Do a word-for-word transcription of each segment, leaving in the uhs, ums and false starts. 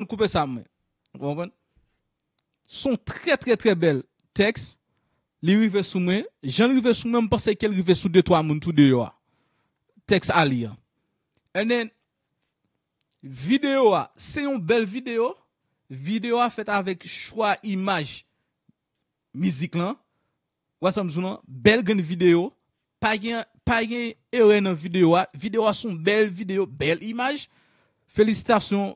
koupe sa mwen. Ou konprann? Se yon trè, trè, trè bèl tèks. Li rive sou mwen. Jan l rive sou mwen, m panse ke l rive sou de twa moun tou deyò a. Tèks a li an. And then, videyo a, se yon bèl videyo. Videyo a fèt avèk chwa imaj mizik lan. Ou wè sa m di w lan? Bèl grenn videyo. Pa gen, pa gen erè nan videyo a. Videyo a se yon bèl videyo, bèl imaj. Felisitasyon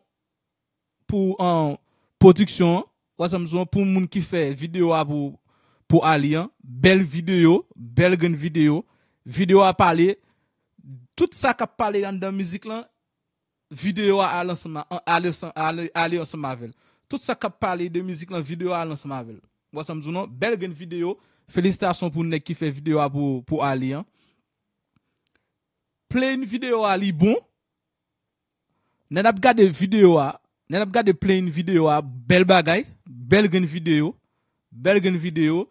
pou an pwodiksyon an. Ou wè sa m di w lan? Pou moun ki fè videyo a pou, pou Ali an. Bèl videyo, bèl grenn videyo. Videyo a pale. Tout sa k ap pale anndan mizik lan, videyo a ale ansanm a- ale ansanm- ale- ale ansanm avè l. Tout sa k ap pale de mizik lan, videyo a ale ansanm avè l. Ou wè sa m di w lan? Bèl grenn videyo. Felisitasyon pou nèg ki fè videyo a pou, pou Ali an. Play in videyo a, li bon. Lè n ap gade videyo a, lè n ap gade play in videyo a, bèl bagay, bèl grenn videyo, bèl grenn videyo.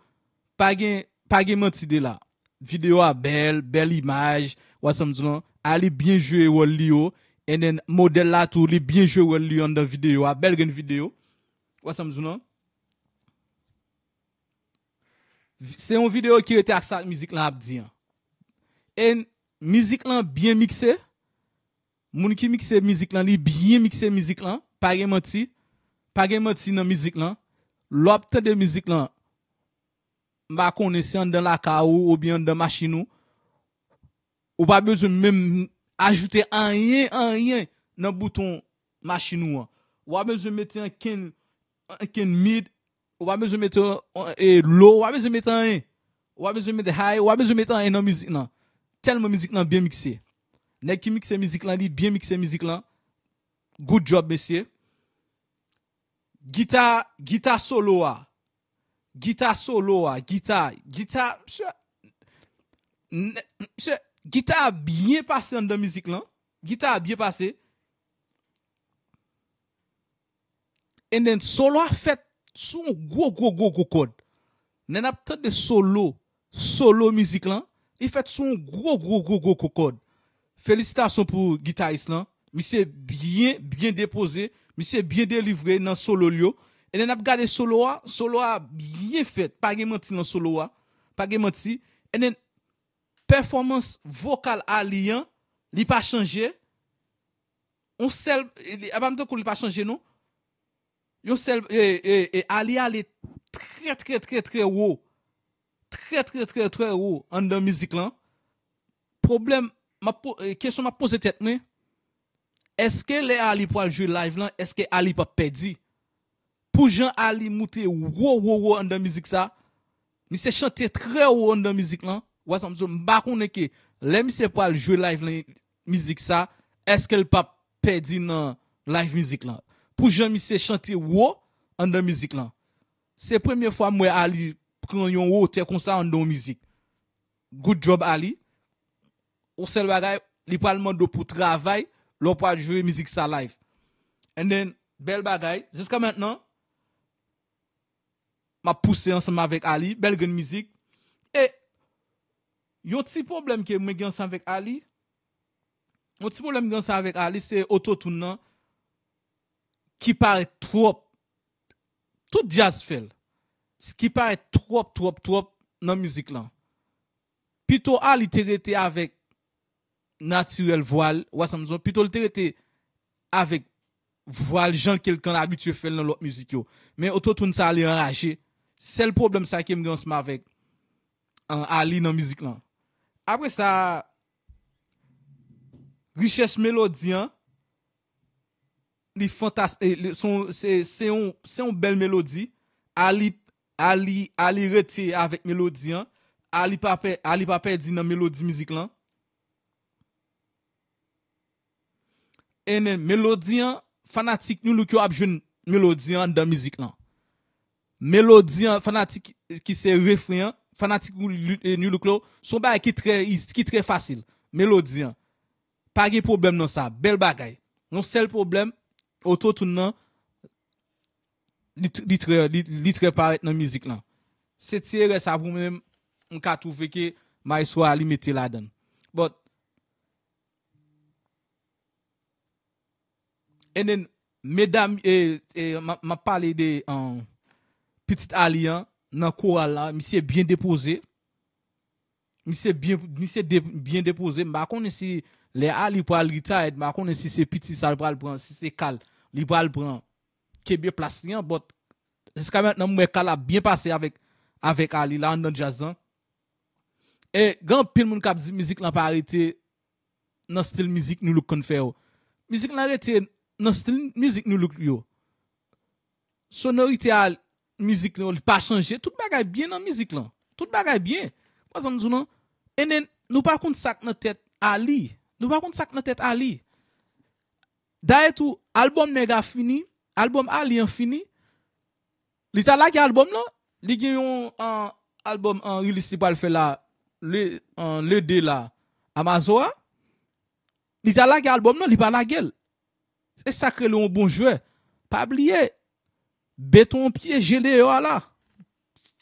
Pa gen, pa gen manti de la. Videyo a bèl, bèl imaj, ou wè sa m di w lan? Ali byen jwe wòl li yo. And then modèl la tou, li byen jwe wòl li yo anndan videyo a. Bèl grenn videyo. Ou wè sa m di w lan? Se yon videyo ki rete ak sa mizik lan ap di an. And mizik lan byen mikse. Moun ki mikse mizik lan, li byen mikse mizik lan. Pa gen manti. Pa gen manti nan mizik lan. Lè w ap tande mizik lan, m pa konnen si anndan lakay ou oubyen anndan machin ou. Ou pa bezwen menm ajoute anyen, anyen nan bouton machin ou an. Ou pa bezwen mete ankenn, ankenn mid, ou pa bezwen mete, e, low, ou pa bezwen mete anyen. Ou pa bezwen mete high, ou pa bezwen mete anyen nan mizik lan. Tèlman mizik lan byen mikse. Nèg ki mikse mizik lan, li byen mikse mizik lan. Good job, mesye. Gita, gita solo a. Gita solo a, gita, gita, msye, n- msye, gita a byen pase anndan mizik lan. Gita a byen pase. And then solo a fèt sou yon gwo, gwo, gwo, gwo kòd. Lè n ap tande solo, solo mizik lan, li fèt sou yon gwo, gwo, gwo, gwo, gwo kòd. Felisitasyon pou gitayis lan. Misye byen, byen depoze. Misye byen delivre nan solo l yo. And then n ap gade solo a. Solo a byen fèt. Pa gen manti nan solo a. Pa gen manti. And then pèfòmans vokal Ali an, li pa chanje. Yon sèl, e, e, apa m tankou li pa chanje non. Yon sèl, e, e, e, Ali ale trè, trè, trè, trè wo. Trè, trè, trè, trè wo anndan mizik lan. Pwoblèm, m ap po- e, kesyon m ap poze tèt mwen, èske lè Ali pral jwe live lan, èske Ali p ap pèdi? Pou jan Ali moute wo, wo, wo anndan mizik sa, misye chante trè wo anndan mizik lan. Ou wè sa m di w, m pa konnen ke lè misye pral jwe live lan, mizik sa, èske l p ap pèdi nan live mizik lan? Pou jan misye chante wo anndan mizik lan. Se premye fwa m wè Ali pran yon wotè konsa anndan yon mizik. Good job, Ali. Yon sèl bagay, li pral mande w pou travay lè w pral jwe mizik sa live. And then, bèl bagay. Jiska mentnan, m ap pouse ansanm avèk Ali, bèl grenn mizik. E yon ti pwoblèm ke mwen gen ansanm avèk Ali, yon ti pwoblèm gen ansanm avèk Ali, se ototoun nan ki parèt twòp. Tout djaz fè l. Ki parèt twòp, twòp, twòp nan mizik lan. Pito Ali te rete avèk natirèl vwa l, ou wè sa m di w, pito l te rete avèk vwa l jan ke l konn abitye fè l nan lòt mizik yo. Men ototoun sa li anraje. Sèl pwoblèm sa ke m gen ansanm avèk, an, Ali nan mizik lan. Apre sa, richès melodi an, li fantas- e, li- se yon- se se yon se yon bèl melodi. Ali, Ali, Ali rete avèk melodi an. Ali pa pè- Ali pa pèdi nan melodi mizik lan. And then, melodi an, fanatik Nu Look yo ap jwenn melodi an anndan mizik lan. Melodi an, fanatik ki se refren an, fanatik Nu- Nu Look yo, se yon bagay ki trè, ki trè fasil. Melodi an. Pa gen pwoblèm nan sa. Bèl bagay. Yon sèl pwoblèm, ototoun nan, li, li trè, li, li trè parèt nan mizik lan. Se ti erè sa pou mwen, m ka twouve ke Maestro Ali mete ladan l. But, and then, medam, e, e, m ap pale de, um, pitit Ali an nan koral la, misye byen depoze. Misye byen, misye de, byen depoze. M pa konnen si lè Ali pral retired, m pa konnen si se piti sa l pral pran, si se Kal li pral pran kenbe plas li an, but jiska mentnan m wè Kal ap byen pase avèk, avèk Ali la anndan djaz lan. E gen anpil moun k ap di mizik lan pa rete nan stil mizik New Look konn fè yo. Mizik lan rete nan stil mizik New Look yo. Sonorite a mizik lan li pa chanje, tout bagay byen nan mizik lan. Tout bagay byen. Konprann sa m di w lan? And then, nou pa konn sa k nan tèt Ali. Nou pa konn sa k nan tèt Ali. Dayè tou, albòm nèg a fini, albòm Ali an fini. Li ta lage albòm lan, li gen yon, an, albòm an release li pral fè la, le, an, le de la, Amazo a. Li ta lage albòm lan, li pa lage l. Se sa k rele yon bon jwè. Pa bliye, beton an pyeje deyò a la.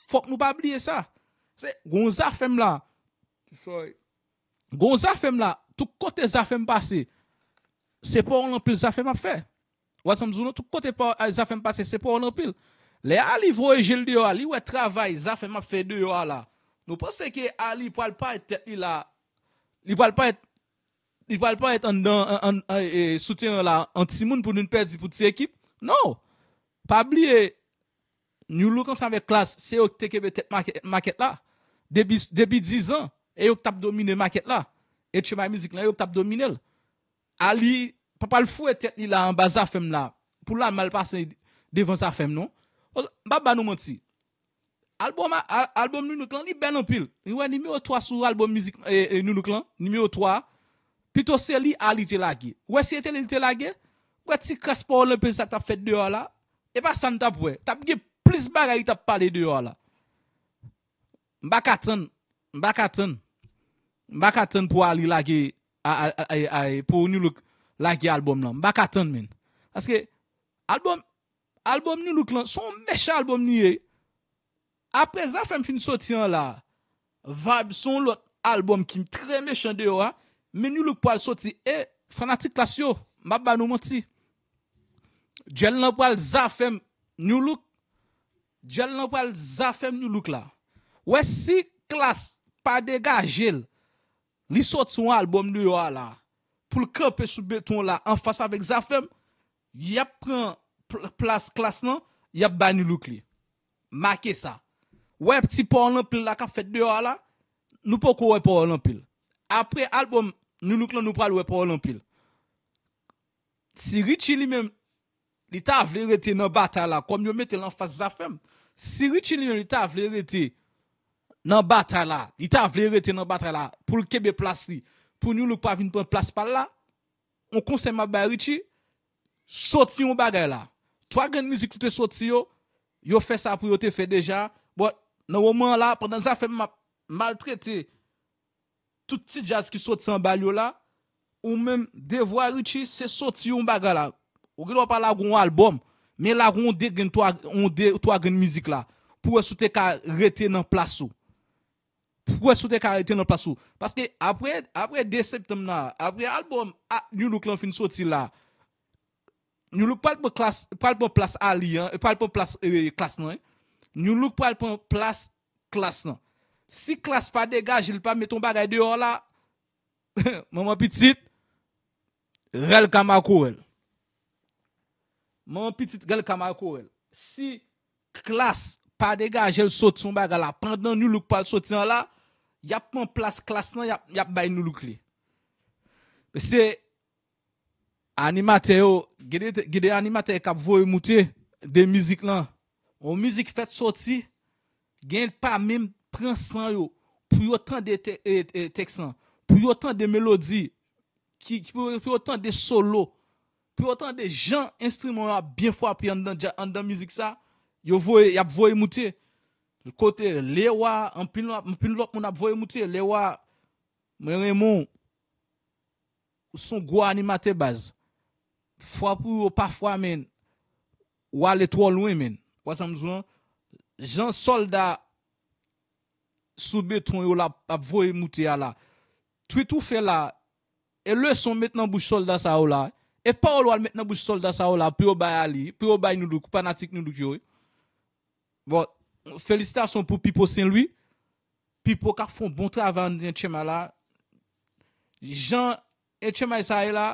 Fòk nou pa bliye sa. Se gon Zafèm la. Sorry. Gon Zafèm la. Tout kote Zafèm pase, se pawòl anpil Zafèm ap fè. Ou wè sa m di w lan? Tout kote pa, Zafèm pase, se pawòl anpil. Lè Ali voye je l deyò a, li wè travay Zafèm ap fè deyò a la. Nou panse ke Ali pral parèt tèt li la, li pral parèt, li pral parèt anndan, an, an, an, e, sou teren la, an timoun pou nou pèdi pou ti ekip? Non! Pa bliye, New Look ansanm avèk Klass, se yo ki te kenbe tèt makèt, makèt la. Depi, depi diz an, e yo ki t ap domine makèt la. H M I mizik lan, yo ki t ap domine l. Ali pa pral foure tèt li la anba Zafèm la pou l al mal pase devan Zafèm non. M pa ba nou manti. Albòm a, al, albòm New Look lan, li bèl anpil. Ou wè nimewo twa sou albòm mizik, e, e, New Look lan, nimewo twa. Pito se li Ali te lage. Ou wè si se te li li te lage, ou wè ti kras pawòl anpil sa k t ap fèt deyò a la. E pa sa n t ap wè. T ap gen plis bagay ki t ap pale deyò a la. M pa ka tann. M pa ka tann. M pa ka tann pou Ali lage, a, a, a, a, pou New Look lage albòm lan. M pa ka tann, menn. Paske albòm, albòm New Look lan, se yon mechan albòm li ye. Apre Zafèm fin soti an la, Vibes se yon lòt albòm ki trè mechan deyò a, men New Look pral soti. E fanatik Klass yo, m pa ba nou manti. Djèl lan pral Zafèm New Look. Djèl lan pral Zafèm New Look la. Wè si Klass pa degaje l, li soti yon albòm deyò a la, pou l kanpe sou beton la anfas avèk Zafèm, y ap pran pl-, plas Klass lan, y ap bay New Look li. Make sa. Wè ti pawòl anpil la k ap fèt deyò a la, nou poko wè pawòl anpil. Apre albòm New Look lan, nou pral wè pawòl anpil. Si Richie li menm, li ta vle rete nan batay la, kòm yo mete l anfas Zafèm, si Richie li menm, li ta vle rete nan batay la, li ta vle rete nan batay la, pou l kenbe plas li, pou New Look pa vin pran plas pa l la, yon konsèy m ap bay Richie, soti yon bagay la. Twa grenn mizik li te soti yo, yo fè sa pou yo te fè deja, but nan moman an la, pandan Zafèm ap maltrete tout ti djaz ki soti anba l yo la, ou menm, devwa Richie, se soti yon bagay la. Ou gen dwa pa lage yon albòm, men lage yon de grenn, twa, yon de, twa grenn mizik la, pou wè si w te ka rete nan plas ou. Pou wè si w te ka rete nan plas ou. Paske apre, apre de septanm la, apre albòm a, New Look lan fin soti la, New Look pral pran Klass, pral pran plas Ali an, pral pran plas, e, Klass lan, wi. New Look pral pran plas Klass lan. Si Klass pa degaje l, pa met yon bagay deyò la, manman pitit, rèl ka makorèl. Manman pitit, rèl ka makorèl. Si Klass pa degaje l soti yon bagay la, pandan New Look pral soti an la, y ap pran plas Klass lan, y ap, y ap bay New Look li. Se animatè yo, gen de, gen de animatè k ap voye moute de mizik lan. Yon mizik fèt soti, gen pa menm pran san yo pou yo tande te-, e, e, tèks lan, pou yo tande melodi, ki, ki pou, pou yo tande solo, pou yo tande jan enstriman yo ap byen frape anndan dja-, anndan mizik sa, yo voye, y ap voye moute. Kote Lewa, anpil, anpil lòt moun ap voye moute. Lewa, mwen renmen w. Ou se yon gwo animatè baz. Fwa pou yo pa fwa, men w ale twò lwen, men. Ou wè sa m di w lan? Jan sòlda sou beton yo la ap voye moute a la. Tweet ou fè la, e leson met nan bouch sòlda sa yo la. E pawòl w al met nan bouch sòlda sa yo la pou yo bay ali, pou yo bay Nou Look, fanatik Nou Look yo. Bon, felisitasyon pou Pipo Senlwi. Pipo k ap fè yon bon travay anndan H M I la. Jan H M I sa ye la,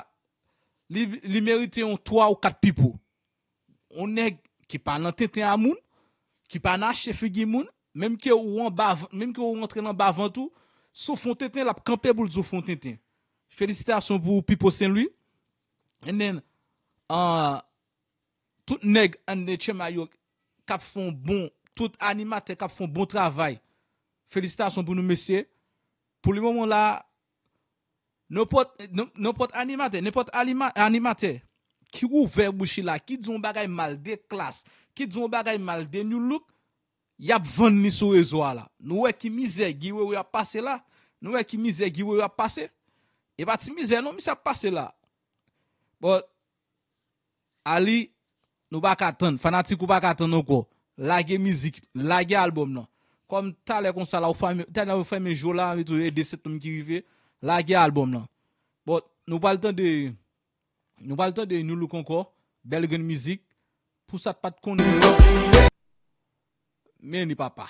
li, li merite yon twa ou kat Pipo. Yon nèg ki pa nan tenten a moun, ki pa nan achte figi moun, menm ke ou anba, menm ke ou rantre nan bavant ou, si w fè yon tenten, l ap kanpe pou l di w fè yon tenten. Felisitasyon pou Pipo Senlwi. And then, uh, tout nèg anndan H M I yo k ap fè yon bon, tout animatè k ap fè yon bon travay. Felisitasyon pou nou, mesye. Pou le moman la, nenpòt, nenpòt animatè, nenpòt animatè ki ouvè bouch li la, ki di yon bagay mal de Klass, ki di yon bagay mal de New Look, y ap vann li sou rezo a la. Nou wè ki mizè Guy Wewe ap pase la. Nou wè ki mizè Guy Wewe ap pase. E pa ti mizè non, misye ap pase la. Bon, ali, nou pa ka tann. Fanatik ou pa ka tann ankò. Lage mizik, lage albòm nan. Kòm talè konsa la, ou fèmen, talè ou fèmen je w la, anvi tou e de septanm ki rive, lage albòm nan. Bon, nou pral tande, nou pral tande Nou Look ankò. Bèl grenn mizik. Pou sa t pa t konnen yo. Men ni papa.